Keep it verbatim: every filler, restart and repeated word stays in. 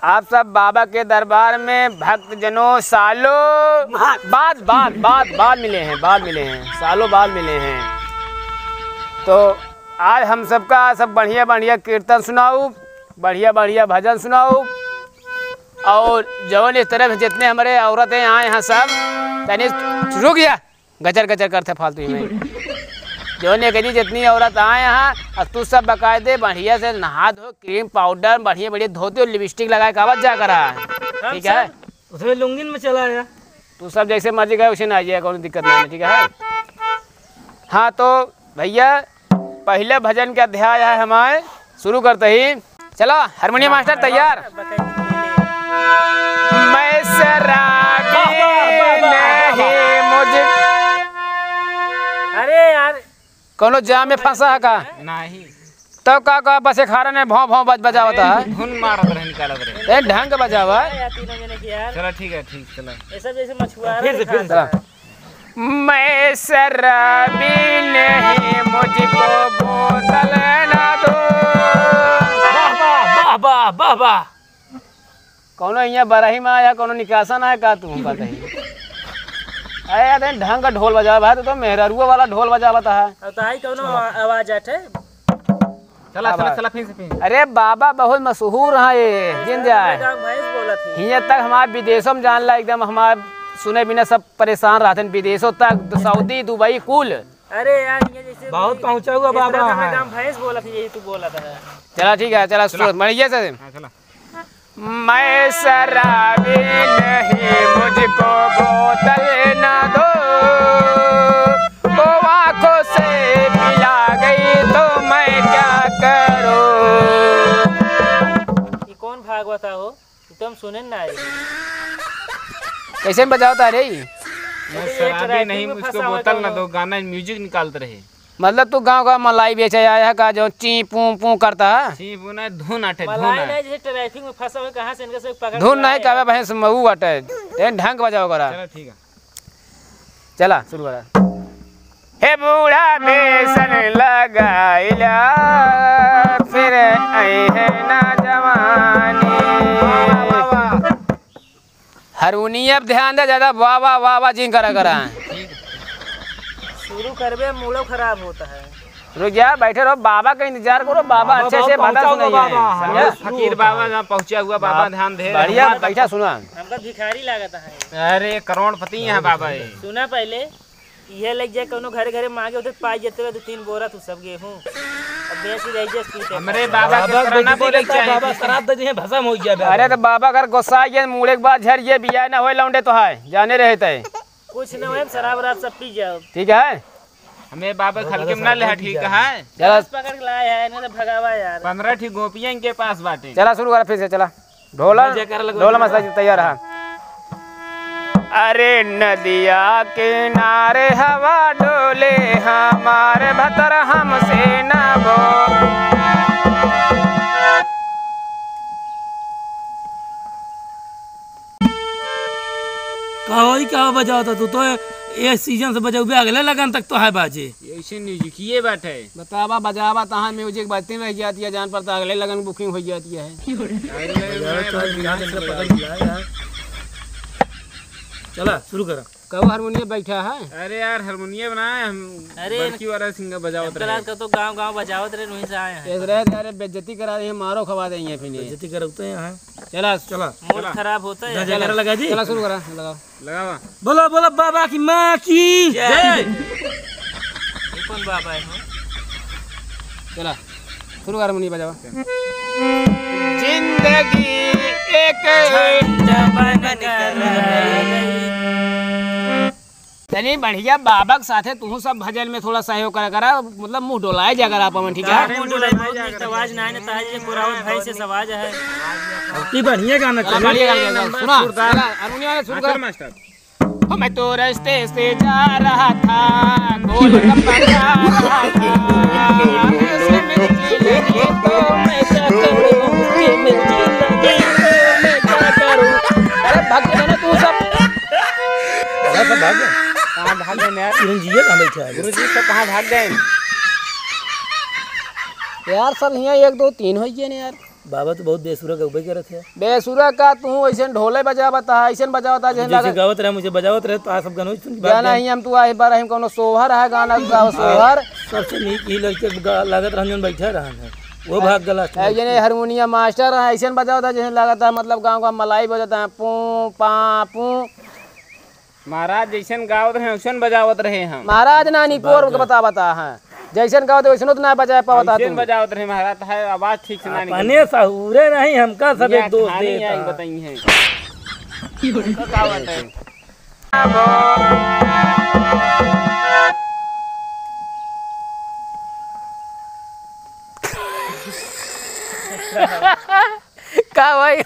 आप सब बाबा के दरबार में भक्तजनों, सालों बाद, बाद, बाद, बाद मिले हैं, बाद मिले हैं, सालों बाद मिले हैं। तो आज हम सबका सब बढ़िया बढ़िया कीर्तन सुनाऊ, बढ़िया बढ़िया भजन सुनाऊ, और जौन इस तरह से जितने हमरे औरतें आए हैं सब, तनी रुक जा। गचर गचर करत है फालतू ही में। जौन ये कही जितनी औरत आए हैं, अब तू सब बकायदे बढ़िया से नहा धो, क्रीम पाउडर, बढ़िया बढ़िया धोती और लिपस्टिक लगा के आवत जा करा। हम ठीक है? सब उसमें लुंगिन में चला आया। तू सब जैसे मर्जी गए वैसे ना आइए, कौनो दिक्कत नहीं है, ठीक है? हाँ तो भैया, पहले भजन के अध्याय है हमारे, शुरू करते ही। चलो हारमोनियम मास्टर तैयार। मैं शराबी वाह, वाह, वाह, वाह, वाह, वाह। नहीं मुझे अरे यार। कौनो जाम में फंसा है का? नहीं। तो का, का बस एक हारन है, भौं, भौं बज-, बजावता है। धुन मारत रहे, निकालत रहे। ए, ढंग बजावा। यार, तीनों जने की यार। चलो ठीक है, ठीक, चलो। ये सब जैसे मछुआरा फिर से, दिखा फिर से। रहा है। मैं शराबी नहीं, मुझको बोतल ना दो। वाह, वाह, वाह, वाह, वाह, वाह। कौनो हियाँ बरही में आया, कौनो निकासा ना है का तू हमका कही? अरे यार, तनी ढंग का ढोल बजावा भाई, तू तो मेहरारुआ वाला ढोल बजावत है। अब तो आई कौनो आवा-, आवाज आठे। चला, चला, आवाज। चला, फिर से, फिर से। अरे बाबा बहुत मशहूर है ये, जिन जाए। गाँव भैंस बोलत है। हियाँ तक हमारे विदेशों में जान ला, एकदम हमारे सुने बिना सब परेशान रहते हैं, विदेशों तक, सऊदी, दुबई, कुल। अरे यार, ये जैसे बहुत कोई पहुँचा हुआ बाबा इतना है। गाँव भैंस बोलत है, यही तू बोलत है। चला ठीक है, चला, चला। सुन, बढ़िया से। हाँ, चला। मैं शराबी नहीं, मुझको बोतल ना दो, वो आंखों से पिला गई तो मैं क्या करूं? ये कौन भागवत हो? ये तो हम सुने ना आए। कैसे में बजावता रे? मैं अरे, एक शराबी राइफल नहीं, में मुझको फंसा हुआ बोतल ना गाना। दो, गाना म्यूजिक निकालते रहे। मतलब तू गाँव का मलाई बेचे आया है का, जो ची पू पू करता है? ची पू नहीं, धुन आटे, धुन मलाई आटे। नहीं, जैसे ट्रैफिक में फंसा हुआ, कहाँ से इनका सब पकड़ धुन के नहीं लाए? कहवे भैंस मऊ आटे। ए, ढंग बजाओ करा। चलो ठीक है। चला, शुरू करा। हे बूढ़ा बेसन लगाइला, फिर आई है ना जवानी। वाह, वाह, वाह। हारमोनियम अब ध्यान दे, ज्यादा वाह, वाह, वाह, वाह जिन करा, करा। शुरू करबे, मूडो खराब होता है। रुक जा, बैठे रहो, बाबा का इंतजार करो, बाबा बाबा अच्छे से बहुत भजन पहुंचा हुआ सुनाइए। बाबा, समझा? हाँ, फकीर बाबा, जहाँ पहुंचा हुआ बाबा, बाप, ध्यान दे। बढ़िया, बैठा सुना। हमका भिखारी लागत है। अरे, करोड़पति हैं बाबा ये। सुना पहले, इहे लग जाए, कौनो घरे घरे मांगे होते, पाई जेते दो तीन बोरा तू सब गेहूं। अब बेच ही रही, जस पीते। हमरे बाबा के बाबा सराना बेटी बोले बोलता है, चाहे बाबा शराब दे दिए, भसम हो गया बाबा। अरे तो बाबा अगर गुस्सा आ गया, मूड़े के बाद झर ये बिया ना होए लौंडे तो है, जाने रहे तय। कुछ ना होए, शराब वराब सब पी जाओ। ठीक है? हमें बाबा खलके में ना ले, ठीक है? चला। बस पकड़ के लाए हैं, नहीं तो भगावा यार। पन्द्रह ठी गोपियां इनके पास बाटे। चला शुरू करा फिर से, चला। ढोला, जय जयकारा लगवा ढोला दे। मसला जी तैयार है। अरे नदिया किनारे हवा डोले, हमारे भतर हमसे ना बोल। का होई, का बजावता तू तो? ये सीजन से बजाऊ बे, अगले लगन तक तो है बाजे। ऐसे म्यूजिकिये बाटे। बतावा, बजावा, तहाँ म्यूजिक बजते रह जाती है, जान पड़ता अगले लगन बुकिंग हो जाती है। अरे, बजावा मैं तो बस यहाँ से पकड़ लिया यार। चला, शुरू करा। कब हारमोनियम बैठा है? अरे यार, हारमोनियम ना है, हम अरे, बड़की वाला सिंगर बजावत हमका रहे। रात का तो गाँव गाँव बजावत रहे, वहीं से आए हैं। ऐसे रहे, अरे बेइज्जती करा रही है, मारो खवा देंगे फिर ये। बेइज्जती करते हैं। चला। चला। मूड चला। खराब होता है। जय जयकारा लगा दी। चला शुरू करा, लगाओ। लगावा। बोलो, बोलो बाबा की माँ की जय। ये कौन बाबा है, हाँ? चला, शुरू कर, हारमोनियम बजावा। जिंदगी एक झंड बनकर रह गई। तनी बढ़िया बाबा के साथे तू सब भजन में थोड़ा सहयोग करा करा, मतलब मुंह डोलाए जा करा अपन, ठीक है? अरे, मुंह डोलाए, बहुत नीक आवाज ना है, ना ताज, ये पुरावत भाई से आवाज है। अबकी बढ़िया गाना चला, चला। बढ़िया गाना, नंबर सुना, सुरदार। चला, हारमोनियम वाले शुरू कर। मास्टर। ओ, मैं तो रास्ते से जा रहा था, गोलगप्पा खा रहा था। उसने मिर्ची लगी तो मैं क्या करूं, कि मिर्ची लगी तो मैं क्या करूं। अरे भाग गए ना तू सब। अरे सब भाग गए। कहाँ भाग गए यार? चिरंजीवी कहाँ बैठा है? गुरुजी सब कहाँ भाग गए? यार सब यहाँ एक दो तीन हो गए ना यार। बाबा तो बहुत बेसुरा गउबे करत है। बेसुरा का, तू अइसन ढोले बजावत है, अइसन बजावत है, जइसे जइसे लागत गावत रहे, मुझे बजावत रहे, तो आ सब गाना सुन के भाग जाना गए। ही हम, तू आए बार हम कौनो सोहर है, गाना गाओ, सोहर। सबसे नीक ही लड़के गा-, लागत रहन, जौन बैठे रहन है, वो भाग गला ए, जने हारमोनियम मास्टर है, अइसन बजावत है, जइसे लागत है, मतलब, गाँव का मलाई बजाता है, पू, पा, पू। महाराज जइसन गावत रहे, वइसन बजावत रहे हम। महाराज ना, निपोर बता, बता, हाँ। जइसन गावत, वइसनो तो ना बजाए पावत अइसन तू। बजावत रहे महाराज, है आवाज ठीक से ना निकल। अपने सहूरे नहीं, हमका सब एक दोस्त देता। बताई है। हमका का बताई? का भाई?